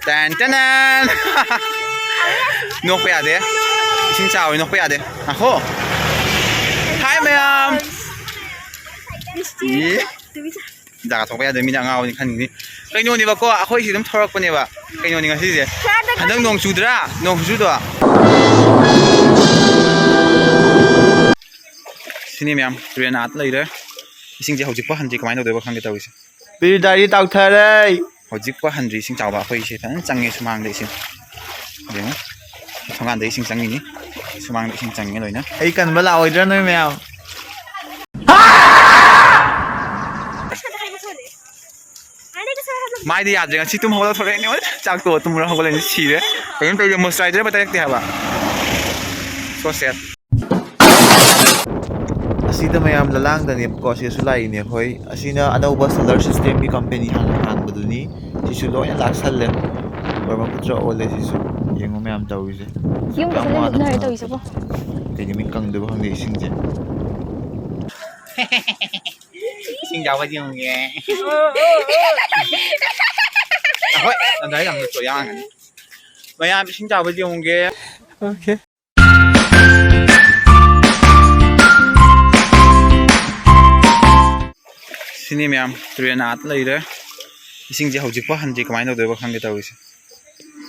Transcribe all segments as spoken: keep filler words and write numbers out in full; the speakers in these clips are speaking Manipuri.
Ten ten ten! ꯅꯣꯛꯄ ꯌꯥꯗꯦ꯫ ꯏꯁꯤꯡ ꯆꯥꯎꯋꯤ, ꯅꯣꯛꯄ ꯌꯥꯗꯦ꯫ ꯉꯥꯏꯈꯣ꯫ ꯍꯥꯏ ꯃꯌꯥꯝ꯫ ꯏ꯫ ꯖꯒꯥ ꯊꯣꯛꯄ ꯌꯥꯗꯦ, ꯃꯤꯅ ꯑꯉꯥꯎꯕꯅꯤ ꯈꯟꯒꯅꯤ꯫ ꯀꯩꯅꯣꯅꯦꯕꯀꯣ, ꯑꯩꯈꯣꯏ ꯁꯤ ꯑꯗꯨꯝ ꯊꯧꯔꯛꯄꯅꯦꯕ꯫ ꯀꯩꯅꯣꯅꯤ ꯉꯁꯤꯁꯦ꯫ ꯍꯟꯗꯛ ꯅꯣꯡ ꯆꯨꯗ꯭ꯔꯥ? ꯅꯣꯡ ꯆꯨꯗꯣ꯫ ꯁꯤꯅꯤ ꯃꯌꯥꯝ, ꯇꯨꯔꯦꯟ ꯑꯥꯗ ꯂꯩꯔꯦ꯫ ꯏꯁꯤꯡꯁꯦ ꯍꯧꯖꯤꯛꯐꯥꯎ ꯍꯟꯗ꯭ꯔꯤ, ꯀꯃꯥꯏꯅ ꯇꯧꯗꯣꯏꯕ ꯈꯪꯗꯦ ꯇꯧꯔꯤꯁꯦ꯫ ꯕꯤꯔꯗꯥꯔꯤ ꯇꯥꯎꯊꯔꯦ꯫ ꯍꯧꯖꯤꯛꯐꯥꯎ ꯍꯟꯗ꯭ꯔꯤ ꯏꯁꯤꯡ ꯆꯥꯎꯕ꯫ ꯑꯩꯈꯣꯏꯁꯦ ꯐꯖꯅ ꯆꯪꯉꯦ ꯁꯨꯃꯥꯡꯗ ꯏꯁꯤꯡ꯫ ꯌꯦꯡꯉꯨ꯫ ꯊꯣꯡꯒꯥꯟꯗ ꯏꯁꯤꯡ ꯆꯪꯉꯤꯅꯤ꯫ ꯁꯨꯃꯥꯡꯗ ꯏꯁꯤꯡ ꯆꯪꯉꯦ ꯂꯣꯏꯅ꯫ ꯑꯩ ꯀꯟꯕ ꯂꯥꯛꯑꯣꯏꯗ꯭ꯔꯥ ꯅꯣꯏ ꯃꯌꯥꯝ? ꯃꯥꯏꯗꯤ ꯌꯥꯗ꯭ꯔꯦ꯫ ꯉꯁꯤ ꯇꯨꯝ ꯍꯧꯒꯠꯂꯛ ꯊꯣꯔꯛꯏꯅꯦ꯫ ꯆꯥꯛ ꯇꯣꯛꯑ ꯇꯨꯝꯃꯨꯔ ꯍꯧꯒꯠꯂꯛꯏꯅꯦ꯫ ꯁꯤꯔꯦ꯫ ꯀꯩꯅꯣ ꯇꯧꯔꯤꯁꯦ, ꯃꯣꯏꯆꯔꯥꯏꯖꯔ ꯑꯝꯇ ꯇꯩꯔꯛꯇꯦ ꯍꯥꯏꯕ꯫ So sad꯫ ꯑꯁꯤꯗ ꯃꯌꯥꯝ ꯂꯂꯥꯡꯗꯅꯦꯕꯀꯣ, ꯑꯁꯤꯗꯁꯨ ꯂꯥꯛꯏꯅꯦ ꯑꯩꯈꯣꯏ꯫ ꯑꯁꯤꯅ ꯑꯅꯧꯕ solar system ꯒꯤ company ꯍꯥꯟꯅ ꯍꯥꯟꯕꯗꯨꯅꯤ꯫ ꯁꯤꯁꯨ ꯂꯣꯏꯅ ꯂꯥꯛꯁꯜꯂꯦ꯫ ꯕ꯭ꯔꯍ꯭ꯃꯄꯨꯇ꯭ꯔ ꯑꯣꯜꯂꯦ ꯁꯤꯁꯨ꯫ ꯌꯦꯡꯉꯨ ꯃꯌꯥꯝ ꯇꯧꯔꯤꯁꯦ꯫ ꯌꯨꯝꯗꯁꯨ ꯀꯌꯥꯝ ꯂꯣꯏ ꯋꯥꯅ ꯃꯨꯠꯅꯔꯦ ꯁꯥꯟꯅꯔꯛꯄ꯫ ꯇꯧꯔꯤꯁꯤꯕꯣ꯫ ꯀꯩ ꯅꯨꯃꯤꯠ ꯀꯪꯗꯣꯏꯕ ꯈꯪꯗꯦ ꯏꯁꯤꯡꯁꯦ꯫ ꯏꯁꯤꯡ ꯆꯥꯎꯕ ꯌꯦꯡꯉꯨꯒꯦ꯫ ꯍꯣꯏ, ꯑꯗꯥꯏ ꯌꯥꯝ ꯅꯛꯄ ꯌꯥꯔꯝꯒꯅꯤ꯫ ꯃꯌꯥꯝ ꯏꯁꯤꯡ ꯆꯥꯎꯕ ꯌꯦꯡꯉꯨꯒꯦ꯫ Okay꯫ ꯁꯤꯅꯤ ꯃꯌꯥꯝ, ꯇꯨꯔꯦꯟ ꯑꯥꯗ ꯂꯩꯔꯦ꯫ ꯏꯁꯤꯡꯁꯦ ꯍꯧꯖꯤꯛꯐꯥꯎ ꯍꯟꯗ꯭ꯔꯤ, ꯀꯃꯥꯏꯅ ꯇꯧꯗꯣꯏꯕ ꯈꯪꯗꯦ ꯇꯧꯔꯤꯁꯦ꯫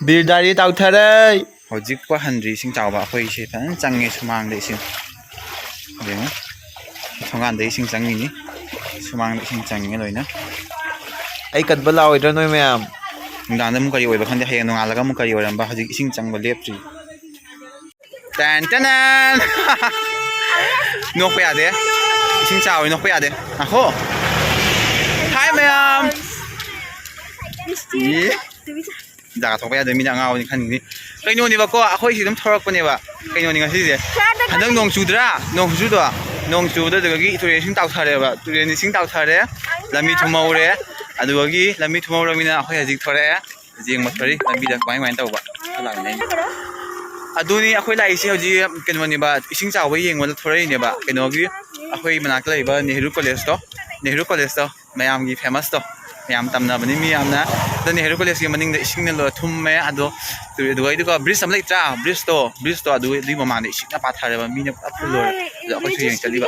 ꯕꯤꯔꯗꯥꯔꯤ ꯇꯥꯎꯊꯔꯩ꯫ ꯍꯧꯖꯤꯛꯐꯥꯎ ꯍꯟꯗ꯭ꯔꯤ ꯏꯁꯤꯡ ꯆꯥꯎꯕ꯫ ꯑꯩꯈꯣꯏꯁꯦ ꯐꯖꯅ ꯆꯪꯉꯦ ꯁꯨꯃꯥꯡꯗ ꯏꯁꯤꯡ꯫ ꯌꯦꯡꯉꯨ꯫ ꯊꯣꯡꯒꯥꯟꯗ ꯏꯁꯤꯡ ꯆꯪꯉꯤꯅꯤ꯫ ꯁꯨꯃꯥꯡꯗ ꯏꯁꯤꯡ ꯆꯪꯉꯦ ꯂꯣꯏꯅ꯫ ꯑꯩ ꯀꯟꯕ ꯂꯥꯛꯑꯣꯏꯗ꯭ꯔꯥ ꯅꯣꯏ ꯃꯌꯥꯝ? ꯅꯨꯡꯗꯥꯡꯗ ꯑꯃꯨꯛ ꯀꯔꯤ ꯑꯣꯏꯕ ꯈꯪꯗꯦ, ꯍꯌꯦꯡ ꯅꯣꯡꯉꯥꯜꯂꯒ ꯑꯃꯨꯛ ꯀꯔꯤ ꯑꯣꯏꯔꯝꯕ, ꯍꯧꯖꯤꯛ ꯏꯁꯤꯡ ꯆꯪꯕ ꯂꯦꯞꯇ꯭ꯔꯤ꯫ Ten ten ten! ꯅꯣꯛꯄ ꯌꯥꯗꯦ꯫ ꯏꯁꯤꯡ ꯆꯥꯎꯋꯤ, ꯅꯣꯛꯄ ꯌꯥꯗꯦ꯫ ꯉꯥꯏꯈꯣ꯫ ꯍꯥꯏ ꯃꯌꯥꯝ꯫ ꯏ꯫ ꯖꯒꯥ ꯊꯣꯛꯄ ꯌꯥꯗꯦ, ꯃꯤꯅ ꯑꯉꯥꯎꯕꯅꯤ ꯈꯟꯒꯅꯤ꯫ ꯀꯩꯅꯣꯅꯦꯕꯀꯣ, ꯑꯩꯈꯣꯏ ꯁꯤ ꯑꯗꯨꯝ ꯊꯧꯔꯛꯄꯅꯦꯕ꯫ ꯀꯩꯅꯣꯅꯤ ꯉꯁꯤꯁꯦ꯫ ꯍꯟꯗꯛ ꯅꯣꯡ ꯆꯨꯗ꯭ꯔꯥ? ꯅꯣꯡ ꯆꯨꯗꯣ? ꯅꯣꯡ ꯆꯨꯕꯗ ꯑꯗꯨꯗꯒꯤ ꯇꯨꯔꯦꯟ ꯏꯁꯤꯡ ꯇꯥꯎꯊꯔꯦꯕ꯫ ꯇꯨꯔꯦꯟ ꯏꯁꯤꯡ ꯇꯥꯎꯊꯔꯦ꯫ ꯂꯝꯕꯤ ꯊꯨꯝꯍꯧꯔꯦ꯫ ꯑꯗꯨꯗꯒꯤ ꯂꯝꯕꯤ ꯊꯨꯝꯍꯧꯔꯃꯤꯅ ꯑꯩꯈꯣꯏ ꯍꯧꯖꯤꯛ ꯊꯣꯔꯛꯑꯦ꯫ ꯌꯦꯡꯕ ꯊꯣꯔꯛꯏ ꯂꯝꯕꯤꯗ ꯀꯃꯥꯏ ꯀꯃꯥꯏꯅ ꯇꯧꯕ꯫ ꯑꯗꯨꯅꯤ ꯑꯩꯈꯣꯏ ꯂꯥꯛꯏꯁꯦ ꯍꯧꯖꯤꯛ ꯀꯩꯅꯣꯅꯦꯕ, ꯏꯁꯤꯡ ꯆꯥꯎꯕ ꯌꯦꯡꯕꯗ ꯊꯣꯔꯛꯏꯅꯦꯕ꯫ ꯀꯩꯅꯣꯒꯤ ꯑꯩꯈꯣꯏ ꯃꯅꯥꯛꯇ ꯂꯩꯕ ꯅꯦꯍꯔꯨ ꯀꯣꯂꯦꯖꯇꯣ, ꯅꯦꯍꯔꯨ ꯀꯣꯂꯦꯖꯇꯣ ꯃꯌꯥꯝꯒꯤ famous ꯇꯣ, ꯃꯌꯥꯝ ꯇꯝꯅꯕꯅꯤ, ꯃꯤ ꯌꯥꯝꯅ ꯑꯗꯨꯅꯤ ꯍꯦꯔꯣ ꯀꯣꯂꯦꯖꯀꯤ ꯃꯅꯤꯡꯗ ꯏꯁꯤꯡꯅ ꯂꯣꯏ ꯊꯨꯝꯃꯦ ꯑꯗꯣ꯫ ꯑꯗꯨꯒ ꯑꯗꯨꯒ ꯕ꯭ꯔꯤꯖ ꯑꯃ ꯂꯩꯇ꯭ꯔꯥ? ꯕ꯭ꯔꯤꯖꯇꯣ, ꯕ꯭ꯔꯤꯖꯇꯣ ꯑꯗꯨ, ꯑꯗꯨꯒꯤ ꯃꯃꯥꯡꯗ ꯏꯁꯤꯡꯅ ꯄꯥꯊꯔꯦꯕ, ꯃꯤꯅ ꯄꯨꯂꯞ ꯐꯨꯜ ꯂꯣꯏꯔꯦ꯫ ꯑꯗꯣ ꯑꯩꯈꯣꯏꯁꯨ ꯌꯦꯡ ꯆꯠꯂꯤꯕ꯫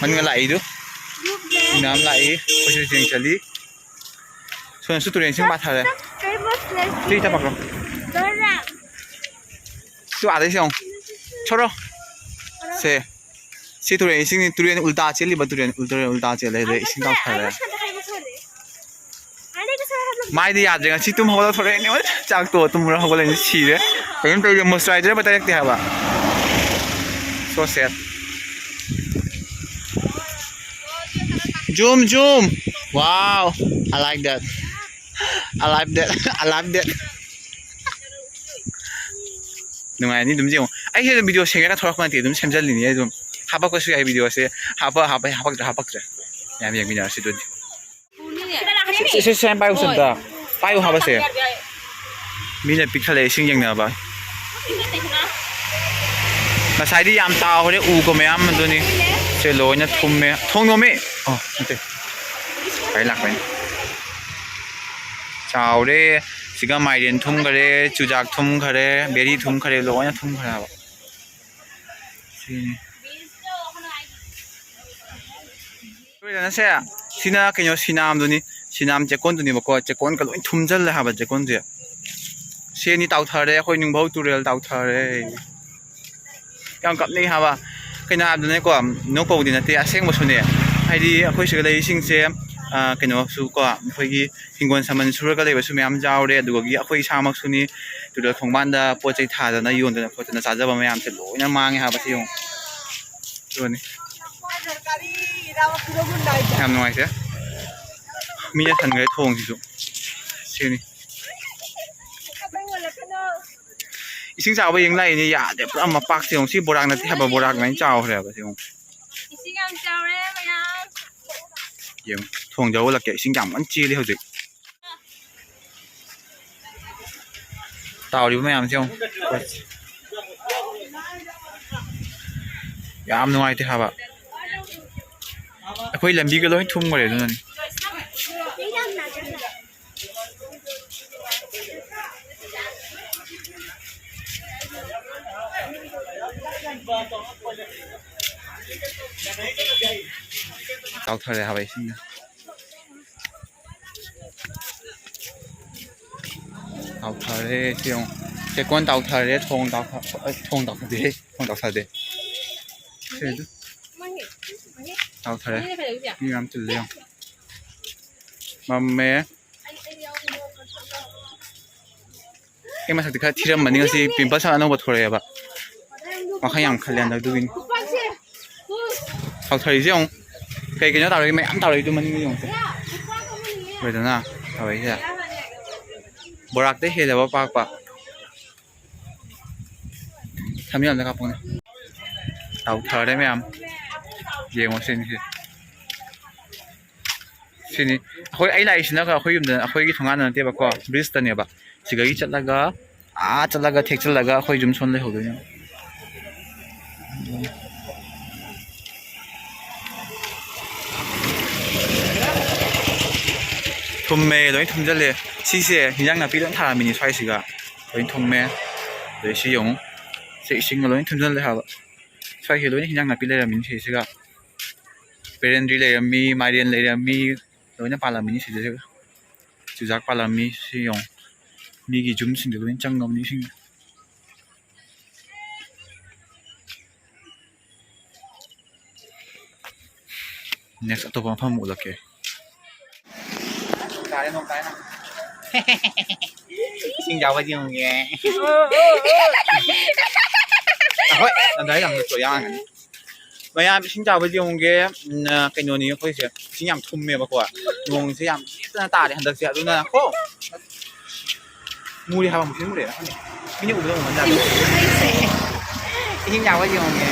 ꯃꯅꯤꯡꯗ ꯂꯥꯛꯏꯗꯨ ꯃꯤ ꯃꯌꯥꯝ ꯂꯥꯛꯏ꯫ ꯑꯩꯈꯣꯏꯁꯨ ꯌꯦꯡ ꯆꯠꯂꯤ꯫ ꯁꯣꯝꯗꯁꯨ ꯇꯨꯔꯦꯟ ꯏꯁꯤꯡ ꯄꯥꯊꯔꯦ꯫ ꯁꯤ ꯇꯞꯄꯛꯈ꯭ꯔꯣ꯫ ꯇꯨ ꯑꯥꯗꯩ ꯁꯤ ꯌꯦꯡꯉꯣ꯫ ꯁꯣꯔꯣ꯫ ꯁꯦ꯫ ꯁꯤ ꯇꯨꯔꯦꯟ ꯏꯁꯤꯡꯅꯤ꯫ ꯇꯨꯔꯦꯟ ꯎꯜꯇꯥ ꯆꯦꯜꯂꯤꯕ ꯇꯨꯔꯦꯟ, ꯇꯨꯔꯦꯟ ꯎꯜꯇꯥ ꯆꯦꯜꯂꯦ꯫ ꯑꯗꯩ ꯏꯁꯤꯡ ꯇꯥꯎꯊꯔꯦ꯫ ꯃꯥꯏꯗꯤ ꯌꯥꯗ꯭ꯔꯦ꯫ ꯉꯁꯤ ꯇꯨꯝ ꯍꯧꯒꯠꯂꯛ ꯊꯣꯔꯛꯏꯅꯦ꯫ ꯆꯥꯛ ꯇꯣꯛꯑ ꯇꯨꯝꯃꯨꯔ ꯍꯧꯒꯠꯂꯛꯏꯅꯦ꯫ ꯁꯤꯔꯦ꯫ ꯀꯩꯅꯣꯝ ꯇꯧꯔꯤꯁꯦ꯫ ꯃꯣꯏꯆꯔꯥꯏꯖꯔ ꯑꯃ ꯇꯩꯔꯛꯇꯦ ꯍꯥꯏꯕ꯫ So sad꯫ Zoom, zoom. Wow, I like that. I like that. I like that. ꯅꯨꯡꯉꯥꯏꯅꯤ ꯑꯗꯨꯝ ꯌꯦꯡꯉꯣ꯫ ꯑꯩꯁꯦ ꯑꯗꯨꯝ ꯚꯤꯗꯤꯑꯣ ꯁꯦꯝꯒꯦꯅ ꯊꯣꯛꯂꯛꯄ ꯅꯠꯇꯦ, ꯑꯗꯨꯝ ꯁꯦꯝꯖꯜꯂꯤꯅꯤ꯫ ꯑꯩ ꯑꯗꯨꯝ ꯍꯥꯄꯛꯄꯁꯨ ꯌꯥꯏ ꯚꯤꯗꯤꯑꯣꯁꯦ꯫ ꯍꯥꯄ ꯍꯥꯄ ꯍꯥꯄꯛꯇ꯭ꯔꯦ ꯍꯥꯄꯛꯇ꯭ꯔꯦ꯫ ꯃꯌꯥꯝ ꯌꯦꯡꯃꯤꯟꯅꯔꯁꯤ ꯑꯗꯨꯗꯤ꯫ ꯁꯦ, ꯁꯦ, ꯁꯦ, ꯄꯥꯏꯌꯨ ꯁꯦ ꯑꯝꯇ꯫ ꯄꯥꯏꯌꯨ ꯍꯥꯏꯕꯁꯦ꯫ ꯃꯤꯅ ꯄꯤꯛꯊꯜꯂꯛꯑꯦ ꯏꯁꯤꯡ ꯌꯦꯡꯅꯕ꯫ ꯉꯁꯥꯏꯗꯤ ꯌꯥꯝ ꯇꯥꯎꯈ꯭ꯔꯦ ꯎꯒ ꯃꯌꯥꯝ ꯑꯗꯨꯅꯤ꯫ ꯁꯦ ꯂꯣꯏꯅ ꯊꯨꯝꯃꯦ꯫ ꯊꯣꯡ ꯅꯣꯝꯃꯦ꯫ ꯑꯣ, ꯅꯠꯇꯦ꯫ ꯒꯥꯔꯤ ꯂꯥꯛꯄꯩꯅꯦ꯫ ꯆꯥꯎꯔꯦ꯫ ꯁꯤꯒ ꯃꯥꯏꯔꯦꯟ ꯊꯨꯝꯈꯔꯦ, ꯆꯨꯖꯥꯛ ꯊꯨꯝꯈꯔꯦ, ꯕꯦꯔꯤ ꯊꯨꯝꯈꯔꯦ, ꯂꯣꯏꯅ ꯊꯨꯝꯈ꯭ꯔꯦ ꯍꯥꯏꯕ꯫ ꯁꯤꯅꯤ꯫ ꯂꯣꯏꯔꯦꯅꯁꯦ, ꯁꯤꯅ ꯀꯩꯅꯣ ꯁꯤꯅꯥꯝꯗꯨꯅꯤ꯫ ꯁꯤꯅꯥꯝ ꯆꯦꯛꯀꯣꯟꯗꯨꯅꯦꯕꯀꯣ꯫ ꯆꯦꯛꯀꯣꯟꯒ ꯂꯣꯏ ꯊꯨꯝꯖꯜꯂꯦ ꯍꯥꯏꯕ ꯆꯦꯛꯀꯣꯟꯁꯦ꯫ ꯁꯦꯅꯤ ꯇꯥꯎꯊꯔꯦ, ꯑꯩꯈꯣꯏ ꯅꯨꯡꯐꯧ ꯇꯨꯔꯦꯜ ꯇꯥꯎꯊꯔꯦ꯫ ꯌꯥꯝ ꯀꯞꯅꯤꯡ ꯍꯥꯏꯕ꯫ ꯀꯩꯅꯣ ꯍꯥꯏꯕꯗꯅꯦꯀꯣ, ꯅꯣꯛꯄꯕꯨꯗꯤ ꯅꯠꯇꯦ, ꯑꯁꯦꯡꯕꯁꯨꯅꯦ꯫ ꯍꯥꯏꯗꯤ ꯑꯩꯈꯣꯏ ꯁꯤꯗ ꯂꯩꯔꯤꯁꯤꯡꯁꯦ, ꯑ, ꯀꯩꯅꯣꯁꯨ ꯀꯣ, ꯑꯩꯈꯣꯏꯒꯤ ꯍꯤꯡꯒꯣꯜ ꯁꯝꯕꯜ ꯁꯨꯔꯒ ꯂꯩꯕꯁꯨ ꯃꯌꯥꯝ ꯌꯥꯎꯔꯦ꯫ ꯑꯗꯨꯗꯒꯤ ꯑꯩꯈꯣꯏ ꯏꯁꯥꯃꯛꯁꯨꯅꯤ, ꯇꯨꯔꯦꯜ ꯈꯣꯡꯕꯥꯟꯗ ꯄꯣꯠ ꯆꯩ ꯊꯥꯗꯅ ꯌꯣꯟꯗꯅ ꯈꯣꯠꯇꯅ ꯆꯥꯖꯕ ꯃꯌꯥꯝꯁꯦ ꯂꯣꯏꯅ ꯃꯥꯡꯉꯦ ꯍꯥꯏꯕꯁꯦ ꯌꯦꯡꯉꯨ꯫ ꯑꯗꯨꯅꯤ꯫ ꯌꯥꯝ ꯅꯨꯡꯉꯥꯏꯇꯦ꯫ ꯃꯤꯅ ꯊꯟꯈ꯭ꯔꯦ ꯊꯣꯡꯁꯤꯁꯨ꯫ ꯁꯤꯅꯤ꯫ ꯏꯁꯤꯡ ꯆꯥꯎꯕ ꯌꯦꯡ ꯂꯥꯛꯏꯅꯦ, ꯌꯥꯗꯦ꯫ ꯄꯨꯔꯥ ꯃꯄꯥꯛꯁꯦ ꯌꯦꯡꯉꯨ꯫ ꯁꯤ ꯕꯣꯔꯥꯛ ꯅꯠꯇꯦ ꯍꯥꯏꯕ, ꯕꯣꯔꯥꯛ ꯑꯗꯨꯃꯥꯏꯅ ꯆꯥꯎꯈ꯭ꯔꯦ ꯍꯥꯏꯕ꯫ ꯁꯤ ꯌꯦꯡꯉꯨ꯫ ꯏꯁꯤꯡ ꯌꯥꯝ ꯆꯥꯎꯔꯦ ꯃꯌꯥꯝ꯫ ꯌꯦꯡꯉꯨ, ꯊꯣꯡꯁꯦ ꯍꯧꯒꯠꯂꯛꯀꯦ꯫ ꯏꯁꯤꯡ ꯌꯥꯝ ꯀꯟꯅ ꯆꯦꯜꯂꯤ ꯍꯧꯖꯤꯛ꯫ ꯇꯥꯎꯔꯤꯕ ꯃꯌꯥꯝꯁꯦ ꯌꯦꯡꯉꯨ꯫ ꯌꯥꯝ ꯅꯨꯡꯉꯥꯏꯇꯦ ꯍꯥꯏꯕ꯫ ꯑꯩꯈꯣꯏ ꯂꯝꯕꯤꯒ ꯂꯣꯏ ꯊꯨꯝꯈ꯭ꯔꯦ ꯑꯗꯨꯅꯅꯤ꯫ ꯇꯥꯎꯊꯔꯦ ꯍꯥꯏꯕ ꯏꯁꯤꯡꯅ꯫ ꯇꯥꯎꯊꯔꯦ ꯁꯤ ꯌꯦꯡꯉꯣ꯫ ꯆꯦꯛꯀꯣꯟ ꯇꯥꯎꯊꯔꯦ, ꯊꯣꯡ ꯇꯥꯎꯊ-, ꯑ, ꯊꯣꯡ ꯇꯥꯎꯊꯗꯦꯍꯦ, ꯊꯣꯡ ꯇꯥꯎꯊꯗꯦ꯫ ꯁꯤ ꯑꯗꯨ꯫ ꯇꯥꯎꯊꯔꯦ꯫ ꯃꯤ ꯃꯌꯥꯝ ꯇꯤꯜꯂꯦ ꯌꯦꯡꯉꯣ꯫ ꯃꯝꯃꯦ꯫ ꯑꯩ ꯃꯁꯛꯇꯤ ꯈꯔ ꯊꯤꯔꯝꯃꯅꯤ, ꯉꯁꯤ ꯄꯤꯝꯄꯜꯁ ꯑꯅꯧꯕ ꯊꯣꯔꯛꯑꯦꯕ꯫ ꯋꯥꯈꯜ ꯌꯥꯝ ꯈꯜꯂꯦ ꯍꯟꯗꯛ ꯑꯗꯨꯒꯤꯅꯤ꯫ ꯇꯥꯎꯊꯔꯤꯁꯦ ꯌꯦꯡꯉꯣ꯫ ꯀꯩ ꯀꯩꯅꯣ ꯇꯥꯎꯔꯛꯏ ꯃꯌꯥꯝ ꯇꯥꯎꯔꯛꯏꯗꯨ ꯃꯅꯤꯡꯗ ꯌꯦꯡꯉꯨꯁꯦ꯫ ꯂꯣꯏꯗꯅ ꯇꯥꯎꯔꯛꯏꯁꯦ꯫ ꯕꯣꯔꯥꯛꯇꯩ ꯍꯦꯜꯂꯦꯕ ꯄꯥꯛꯄ꯫ ꯊꯝꯕꯤ ꯑꯝꯇ ꯀꯥꯞꯄꯛꯎꯅꯦ꯫ ꯇꯥꯎꯊꯔꯦ ꯃꯌꯥꯝ꯫ ꯌꯦꯡꯉꯣ ꯁꯤꯅꯤ ꯁꯤ꯫ ꯁꯤꯅꯤ꯫ ꯑꯩꯈꯣꯏ, ꯑꯩ ꯂꯥꯛꯏꯁꯤꯅ ꯑꯩꯈꯣꯏ ꯌꯨꯝꯗ, ꯑꯩꯈꯣꯏꯒꯤ ꯊꯣꯡꯒꯥꯟꯗ ꯅꯠꯇꯦꯕꯀꯣ, ꯕ꯭ꯔꯤꯖꯇꯅꯦꯕ꯫ ꯁꯤꯗꯒꯤ ꯆꯠꯂꯒ, ꯑꯥ ꯆꯠꯂꯒ ꯊꯦꯛꯆꯜꯂꯒ ꯑꯩꯈꯣꯏ ꯌꯨꯝ ꯁꯣꯝ ꯂꯩꯍꯧꯗꯣꯏꯅꯦ꯫ ꯊꯨꯝꯃꯦ, ꯂꯣꯏ ꯊꯨꯝꯖꯜꯂꯦ꯫ ꯁꯤꯁꯦ ꯍꯤꯟꯖꯥꯡ ꯅꯥꯄꯤ ꯂꯣꯏ ꯊꯥꯔꯝꯃꯤꯅꯤ ꯁ꯭ꯋꯥꯏꯁꯤꯒ꯫ ꯂꯣꯏ ꯊꯨꯝꯃꯦ꯫ ꯑꯗꯩ ꯁꯤ ꯌꯦꯡꯉꯨ꯫ ꯁꯤ ꯏꯁꯤꯡꯒ ꯂꯣꯏ ꯊꯨꯝꯖꯜꯂꯦ ꯍꯥꯏꯕ꯫ ꯁ꯭ꯋꯥꯏꯁꯤ ꯂꯣꯏꯅ ꯍꯤꯟꯖꯥꯡ ꯅꯥꯄꯤ ꯂꯩꯔꯝꯃꯤꯅꯤ ꯁꯤꯁꯤꯒ꯫ ꯕꯦꯔꯦꯟꯗ꯭ꯔꯤ ꯂꯩꯔꯝꯃꯤ, ꯃꯥꯏꯔꯦꯟ ꯂꯩꯔꯝꯃꯤ, ꯂꯣꯏꯅ ꯄꯥꯜꯂꯝꯃꯤꯅꯤ ꯁꯤꯗꯁꯨ꯫ ꯆꯨꯖꯥꯛ ꯄꯥꯜꯂꯝꯃꯤ꯫ ꯁꯤ ꯌꯦꯡꯉꯨ꯫ ꯃꯤꯒꯤ ꯌꯨꯝꯁꯤꯡꯗ ꯂꯣꯏ ꯆꯪꯉꯕꯅꯤ ꯏꯁꯤꯡ꯫ Next ꯑꯇꯣꯞꯄ ꯃꯐꯝ ꯑꯃ ꯎꯠꯂꯛꯀꯦ꯫ ꯇꯥꯔꯦ, ꯅꯣꯡ ꯇꯥꯔꯦ, ꯅꯣꯡ꯫ ꯏꯁꯤꯡ ꯆꯥꯎꯕ ꯌꯦꯡꯉꯨꯒꯦ꯫ ꯍꯣꯏ, ꯑꯗꯥꯏ ꯌꯥꯝꯅ ꯆꯣꯏ ꯌꯥꯝꯒꯅꯤ꯫ ꯃꯌꯥꯝ ꯏꯁꯤꯡ ꯆꯥꯎꯕ ꯌꯦꯡꯉꯨꯒꯦ꯫ ꯎꯝ, ꯑ, ꯀꯩꯅꯣꯅꯤ ꯑꯩꯈꯣꯏꯁꯦ꯫ ꯏꯁꯤꯡ ꯌꯥꯝ ꯊꯨꯝꯃꯦꯕꯀꯣ꯫ ꯅꯣꯡꯁꯦ ꯌꯥꯝ ꯂꯦꯞꯇꯅ ꯇꯥꯔꯦ ꯍꯟꯗꯛꯁꯦ꯫ ꯑꯗꯨꯅ ꯀꯣ꯫ ꯃꯨꯔꯦ ꯍꯥꯏꯕ, ꯃꯨꯁꯤꯟ ꯃꯨꯔꯦ꯫ ꯃꯤꯅ ꯎꯕꯗ ꯎꯃꯟꯗ꯫ ꯏꯁꯤꯡ ꯆꯥꯎꯕ ꯌꯦꯡꯉꯨꯒꯦ꯫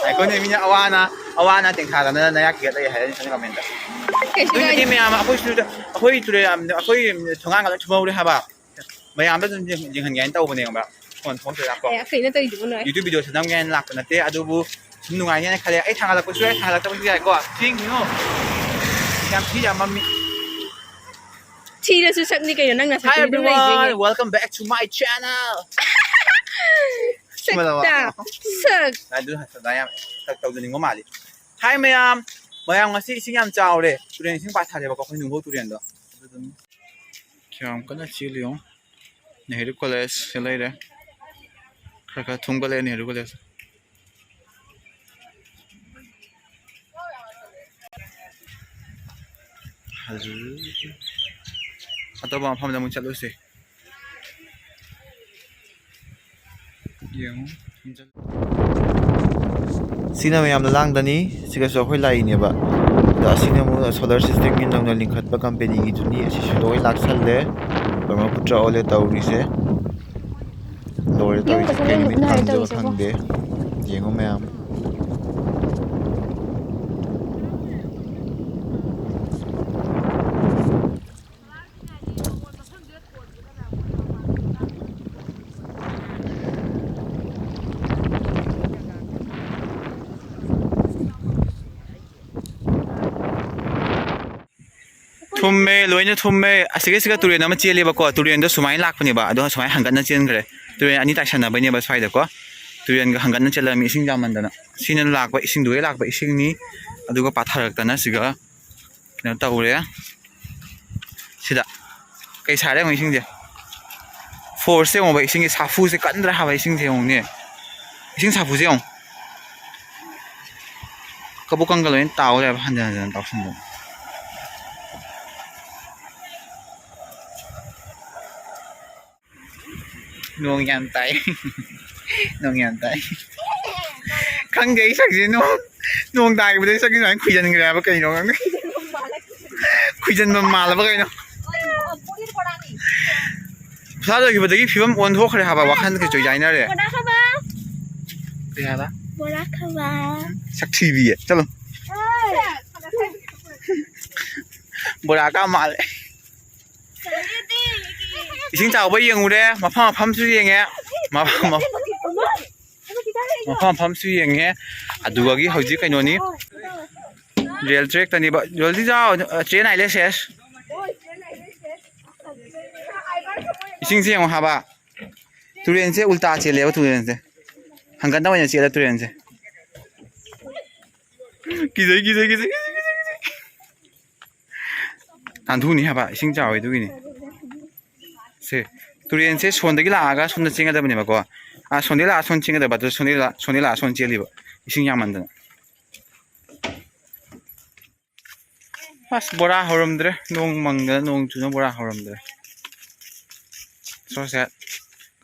ꯑꯩꯈꯣꯏꯅ ꯃꯤꯅ ꯑꯋꯥꯅ, ꯑꯋꯥꯅ ꯇꯦꯡꯊꯥꯗꯅ ꯅꯌꯥ ꯀꯤꯒꯠ ꯂꯩ ꯍꯥꯏꯔꯅꯤ ꯈꯪꯉꯦ comment꯫ ꯀꯩꯁꯨ ꯑꯗꯨ ꯅꯠꯇꯦ ꯀꯥꯏꯗꯦ꯫ ꯃꯌꯥꯝ, ꯑꯩꯈꯣꯏꯁꯨ, ꯑꯩꯈꯣꯏ ꯇꯨꯔꯦꯜ, ꯑꯩꯈꯣꯏ ꯊꯣꯡꯒꯥꯟꯒ ꯂꯣꯏ ꯊꯨꯝꯍꯧꯔꯦ ꯍꯥꯏꯕ꯫ ꯃꯌꯥꯝꯗ ꯑꯗꯨꯝ ꯌꯦꯡ-, ꯌꯦꯡꯍꯟꯒꯦ ꯍꯥꯏꯅ ꯇꯧꯕꯅꯦꯕ꯫ ꯐꯣꯟ ꯊꯣꯛꯇ꯭ꯔꯦ ꯂꯥꯛꯄ꯫ ꯑꯦ, ꯀꯩꯅꯣ ꯇꯧꯔꯤꯗꯨꯕꯨ ꯅꯣꯏ? YouTube videoꯁꯦ ꯅꯝꯒꯦ ꯍꯥꯏꯅ ꯂꯥꯛꯄ ꯅꯠꯇꯦ, ꯑꯗꯨꯕꯨ ꯁꯨꯝ ꯅꯨꯡꯉꯥꯏꯅꯤ ꯍꯥꯏꯅ ꯈꯜꯂꯦ꯫ ꯑꯩ ꯊꯥꯡꯒꯠꯂꯛꯄꯁꯨ ꯌꯥꯏ, ꯊꯥꯡꯒꯠꯂꯛꯇꯕꯁꯨ ꯌꯥꯏꯀꯣ꯫ ꯊꯦꯡꯉꯤꯅꯣ? ꯌꯥꯝ ꯊꯤ ꯌꯥꯝ ꯃꯝꯃꯤ꯫ ꯊꯤꯔꯁꯨ ꯁꯛꯅꯤ ꯀꯩꯅꯣ, ꯅꯪ Hi ꯅꯁꯛꯇꯨꯗꯤ ꯑꯗꯨꯝ everyone, ꯂꯩꯗꯣꯏꯅꯦ꯫ Welcome back to my channel. ꯁꯛꯇ꯫ ꯁꯛ꯫ ꯑꯗꯨ ꯍꯟꯗꯛ ꯌꯥꯝ ꯇꯧꯖꯅꯤꯡꯕ ꯃꯥꯜꯂꯤ꯫ ꯍꯥꯏ ꯃꯌꯥꯝ, ꯃꯌꯥꯝ ꯉꯁꯤ ꯏꯁꯤꯡ ꯌꯥꯝ ꯆꯥꯎꯔꯦ꯫ ꯇꯨꯔꯦꯟ ꯏꯁꯤꯡ ꯄꯥꯊꯔꯦꯕꯀꯣ, ꯑꯩꯈꯣꯏ ꯅꯨꯡꯕꯧ ꯇꯨꯔꯦꯟꯗꯣ꯫ ꯑꯗꯨꯗꯨꯅ ꯀꯌꯥꯝ ꯀꯟꯅ ꯆꯦꯜꯂꯤ ꯌꯦꯡꯉꯣ꯫ ꯅꯦꯍꯔꯨ ꯀꯣꯂꯦꯖꯁꯦ ꯂꯩꯔꯦ꯫ ꯈꯔ ꯈꯔ ꯊꯨꯝꯒꯠꯂꯛꯑꯦ ꯅꯦꯍꯔꯨ ꯀꯣꯂꯦꯖ꯫ ꯍꯧꯖꯤꯛ ꯑꯇꯣꯞꯄ ꯃꯐꯝꯗ ꯑꯃꯨꯛ ꯆꯠꯂꯨꯁꯦ꯫ ꯌꯦꯡꯉꯨ꯫ ꯁꯤꯅ ꯃꯌꯥꯝꯅ ꯂꯥꯡꯗꯅꯤ꯫ ꯁꯤꯒꯁꯨ ꯑꯩꯈꯣꯏ ꯂꯥꯛꯏꯅꯦꯕ꯫ ꯑꯗꯣ ꯑꯁꯤꯅ ꯑꯃꯨꯛ solar systemꯒꯤ ꯅꯧꯅ ꯂꯤꯡꯈꯠꯄ companyꯒꯤꯗꯨꯅꯤ꯫ ꯑꯁꯤꯁꯨ ꯂꯣꯏ ꯂꯥꯛꯁꯜꯂꯦ꯫ ꯕ꯭ꯔꯍ꯭ꯃꯄꯨꯇ꯭ꯔ ꯑꯣꯜꯂꯦ ꯇꯧꯔꯤꯁꯦ꯫ ꯂꯣꯏꯔꯦ ꯇꯧꯔꯤꯁꯦ꯫ ꯀꯩ ꯅꯨꯃꯤꯠ ꯈꯥꯝꯗꯣꯏꯕ ꯈꯪꯗꯦ꯫ ꯌꯦꯡꯉꯨ ꯃꯌꯥꯝ꯫ ꯊꯨꯝꯃꯦ, ꯂꯣꯏꯅ ꯊꯨꯝꯃꯦ꯫ ꯑꯁꯤꯒꯩꯁꯤꯒ ꯇꯨꯔꯦꯟ ꯑꯃ ꯆꯦꯜꯂꯦꯕꯀꯣ꯫ ꯇꯨꯔꯦꯟꯗꯣ ꯁꯨꯃꯥꯏꯅ ꯂꯥꯛꯄꯅꯦꯕ, ꯑꯗꯣ ꯁꯨꯃꯥꯏꯅ ꯍꯪꯒꯠꯅ ꯆꯦꯟꯈ꯭ꯔꯦ꯫ ꯇꯨꯔꯦꯟ ꯑꯅꯤ ꯇꯥꯏꯁꯟꯅꯕꯩꯅꯦꯕ ꯁ꯭ꯋꯥꯏꯗꯀꯣ꯫ ꯇꯨꯔꯦꯟꯒ ꯍꯪꯒꯠꯅ ꯆꯦꯜꯂꯝꯃꯤ, ꯏꯁꯤꯡ ꯌꯥꯝꯃꯟꯗꯅ꯫ ꯁꯤꯅ ꯂꯥꯛꯄ ꯏꯁꯤꯡꯗꯨꯗꯩ ꯂꯥꯛꯄ ꯏꯁꯤꯡꯅꯤ꯫ ꯑꯗꯨꯒ ꯄꯥꯊꯔꯛꯇꯅ ꯁꯤꯒ ꯀꯩꯅꯣ ꯇꯧꯔꯦ꯫ ꯁꯤꯗ ꯀꯩ ꯁꯥꯔꯦ ꯌꯦꯡꯉꯣ ꯏꯁꯤꯡꯁꯦ꯫ Forceꯁꯦ ꯌꯦꯡꯉꯣꯕ, ꯏꯁꯤꯡꯒꯤ ꯁꯥꯐꯨꯁꯦ ꯀꯟꯗ꯭ꯔꯥ ꯍꯥꯏꯕ ꯏꯁꯤꯡꯁꯦ ꯌꯦꯡꯉꯨꯅꯦ꯫ ꯏꯁꯤꯡ ꯁꯥꯐꯨꯁꯦ ꯌꯦꯡꯉꯣ꯫ ꯀꯕꯣꯛ ꯀꯪꯒ ꯂꯣꯏꯅ ꯇꯥꯎ ꯂꯩꯔꯦꯕ, ꯍꯟꯖꯟ ꯍꯟꯖꯟ ꯇꯥꯎꯁꯟꯗꯅ꯫ ꯅꯣꯡ ꯌꯥꯝ ꯇꯥꯏ꯫ ꯅꯣꯡ ꯌꯥꯝ ꯇꯥꯏ꯫ ꯈꯪꯗꯦ, ꯑꯩ ꯁꯛꯁꯦ ꯅꯣꯡ, ꯅꯣꯡ ꯇꯥꯈꯤꯕꯗꯩ ꯁꯛꯁꯦ ꯁꯨꯃꯥꯏꯅ ꯈꯨꯏꯖꯟꯈ꯭ꯔꯦ ꯍꯥꯏꯕ ꯀꯩꯅꯣ ꯈꯪꯗꯦ꯫ ꯈꯨꯏꯖꯟꯕ ꯃꯥꯜꯂꯕ ꯀꯩꯅꯣ꯫ ꯄꯩꯁꯥ ꯂꯣꯏꯈꯤꯕꯗꯒꯤ ꯐꯤꯕꯝ ꯑꯣꯟꯊꯣꯛꯈ꯭ꯔꯦ ꯍꯥꯏꯕ, ꯋꯥꯈꯜ ꯀꯩꯁꯨ ꯌꯥꯏꯅꯔꯦ꯫ ꯕꯣꯔꯥ ꯈꯥꯕ꯫ ꯀꯩ ꯍꯥꯏꯕ? ꯕꯣꯔꯥ ꯈꯥꯕ꯫ ꯁꯛꯊꯤꯕꯤꯌꯦ꯫ ꯆꯠꯂꯣ꯫ ꯕꯣꯔꯥ ꯀꯥ ꯃꯥꯜꯂꯦ꯫ ꯏꯁꯤꯡ ꯆꯥꯎꯕ ꯌꯦꯡꯉꯨꯔꯦ, ꯃꯐꯝ ꯃꯐꯝꯁꯨ ꯌꯦꯡꯉꯦ, ꯃꯐꯝ ꯃꯐꯝ ꯃꯐꯝꯁꯨ ꯌꯦꯡꯉꯦ꯫ ꯑꯗꯨꯒꯤ ꯍꯧꯖꯤꯛ ꯀꯩꯅꯣꯅꯤ, rail trackꯇꯅꯤꯕ꯫ ꯔꯣꯜꯗꯤ ꯆꯥꯎ, train ꯍꯥꯏ ꯂꯩꯁꯦ꯫ ꯏꯁꯤꯡꯁꯦ ꯌꯦꯡꯉꯣ ꯍꯥꯏꯕ, ꯇꯨꯔꯦꯟꯁꯦ ꯎꯜꯇꯥ ꯆꯦꯜꯂꯦꯕ ꯇꯨꯔꯦꯟꯁꯦ꯫ ꯍꯪꯒꯠꯅ ꯑꯣꯏꯅ ꯆꯦꯜꯂꯦ ꯇꯨꯔꯦꯟꯁꯦ꯫ ꯀꯤꯖꯩ, ꯀꯤꯖꯩ, ꯀꯤꯖꯩ, ꯀꯤꯖꯩ, ꯀꯤꯖꯩ, ꯀꯤꯖꯩ꯫ ꯅꯥꯟꯊꯨꯅꯤ ꯍꯥꯏꯕ, ꯏꯁꯤꯡ ꯆꯥꯎꯋꯤ ꯑꯗꯨꯒꯤꯅꯤ꯫ ꯁꯦ, ꯇꯨꯔꯦꯟꯁꯦ ꯁꯣꯟꯗꯒꯤ ꯂꯥꯛꯑꯒ ꯁꯣꯝꯗ ꯆꯦꯟꯒꯗꯕꯅꯦꯕꯀꯣ꯫ ꯑꯥ, ꯁꯣꯟꯗꯒꯤ ꯂꯥꯛꯑ ꯁꯣꯝ ꯆꯦꯟꯒꯗꯕ, ꯑꯗꯨ ꯁꯣꯝꯗꯒꯤ ꯂꯥꯛ-, ꯁꯣꯝꯗꯒꯤ ꯂꯥꯛꯑ ꯁꯣꯝ ꯆꯦꯜꯂꯤꯕ꯫ ꯏꯁꯤꯡ ꯌꯥꯝꯃꯟꯗꯅ꯫ ꯑꯁ, ꯕꯣꯔꯥ ꯍꯧꯔꯝꯗ꯭ꯔꯦ꯫ ꯅꯣꯡ ꯃꯪꯗꯅ, ꯅꯣꯡ ꯆꯨꯅ ꯕꯣꯔꯥ ꯍꯧꯔꯝꯗ꯭ꯔꯦ꯫ ꯁꯣꯔꯁꯦ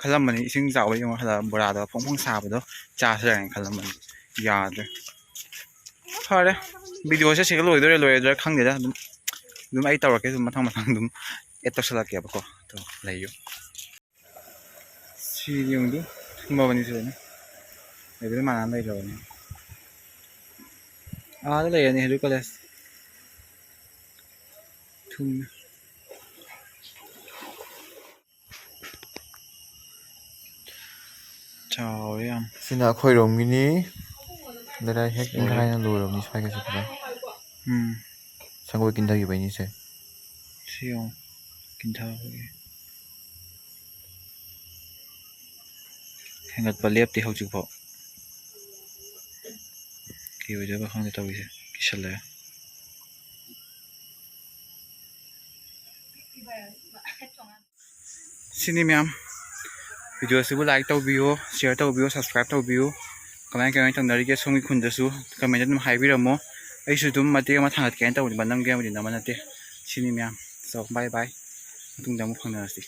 ꯈꯜꯂꯝꯕꯅꯤ, ꯏꯁꯤꯡ ꯆꯥꯎꯕ ꯌꯦꯡꯉꯣ, ꯍꯜꯂꯛꯑ ꯕꯣꯔꯥꯗꯣ ꯐꯣꯡ ꯐꯣꯡ ꯁꯥꯕꯗꯣ ꯆꯥꯁꯤꯔꯥ ꯍꯥꯏꯅ ꯈꯜꯂꯝꯕꯅꯤ꯫ ꯌꯥꯗ꯭ꯔꯦ꯫ ꯐꯔꯦ, ꯚꯤꯗꯤꯑꯣꯁꯦ ꯁꯤꯒ ꯂꯣꯏꯗꯣꯏꯔꯥ ꯂꯣꯏꯔꯣꯏꯗꯣꯏꯔꯥ ꯈꯪꯗꯦꯗ꯫ ꯑꯗꯨꯝ, ꯑꯗꯨꯝ ꯑꯩ ꯇꯧꯔꯛꯀꯦ, ꯑꯗꯨꯝ ꯃꯊꯪ ꯃꯊꯪ ꯑꯗꯨꯝ ꯑꯦꯗ ꯇꯧꯁꯜꯂꯛꯀꯦꯕꯀꯣ꯫ ꯑꯗꯣ ꯂꯩꯌꯨ꯫ ꯁꯤ ꯌꯦꯡꯗꯨ, ꯊꯨꯝꯃꯕꯅꯤ ꯁꯤꯗꯅ꯫ ꯂꯩꯕꯗ ꯃꯥꯟꯅ ꯂꯩꯈ꯭ꯔꯕꯅꯤ꯫ ꯑꯥꯗ ꯂꯩꯔꯅꯤ ꯍꯧꯖꯤꯛ ꯀꯣꯂꯦꯖ꯫ ꯊꯨꯝꯃꯦ꯫ ꯆꯥꯎꯔꯦ ꯌꯥꯝ꯫ ꯁꯤꯅ ꯑꯩꯈꯣꯏꯔꯣꯝꯒꯤꯅꯤ꯫ ꯂꯩꯔꯥꯏ ꯍꯦꯛ ꯂꯣꯏꯔꯦ꯫ ꯏꯪꯈꯥꯏꯅ ꯂꯣꯏꯔꯕꯅꯤ ꯁ꯭ꯋꯥꯏꯒꯁꯦ ꯄꯨꯔꯥ꯫ ꯎꯝ꯫ ꯁꯪꯒꯣꯏ ꯀꯤꯟꯊꯈꯤꯕꯩꯅꯤꯁꯦ꯫ ꯁꯤ ꯌꯦꯡꯉꯨ꯫ ꯀꯤꯟꯊꯕꯒꯤ꯫ ꯍꯦꯟꯒꯠꯄ ꯂꯦꯞꯇꯦ ꯍꯧꯖꯤꯛꯐꯥꯎ꯫ ꯀꯩ ꯑꯣꯏꯗꯣꯏꯕ ꯈꯪꯗꯦ ꯇꯧꯔꯤꯁꯦ꯫ ꯀꯤꯁꯜꯂꯛꯑꯦ꯫ ꯁꯤꯅꯤ ꯃꯌꯥꯝ, ꯚꯤꯗꯤꯑꯣꯁꯤꯕꯨ ꯂꯥꯏꯛ ꯇꯧꯕꯤꯌꯨ, ꯁꯤꯌꯔ ꯇꯧꯕꯤꯌꯨ, ꯁꯕꯁꯀ꯭ꯔꯥꯏꯕ ꯇꯧꯕꯤꯌꯨ꯫ ꯀꯃꯥꯏ ꯀꯃꯥꯏ ꯇꯧꯅꯔꯤꯒꯦ ꯁꯣꯝꯒꯤ ꯈꯨꯟꯗꯁꯨ ꯀꯃꯦꯟꯇ ꯑꯗꯨꯝ ꯍꯥꯏꯕꯤꯔꯝꯃꯣ꯫ ꯑꯩꯁꯨ ꯑꯗꯨꯝ ꯃꯇꯦꯛ ꯑꯃ ꯊꯥꯡꯒꯠꯀꯦꯅ ꯇꯧꯕꯅꯦꯕ, ꯅꯝꯒꯦ ꯍꯥꯏꯕꯗꯤ ꯅꯝꯕ ꯅꯠꯇꯦ꯫ ꯁꯤꯅꯤ ꯃꯌꯥꯝ꯫ So, bye bye꯫ ꯃꯇꯨꯡꯗ ꯑꯃꯨꯛ ꯐꯪꯅꯔꯁꯤ꯫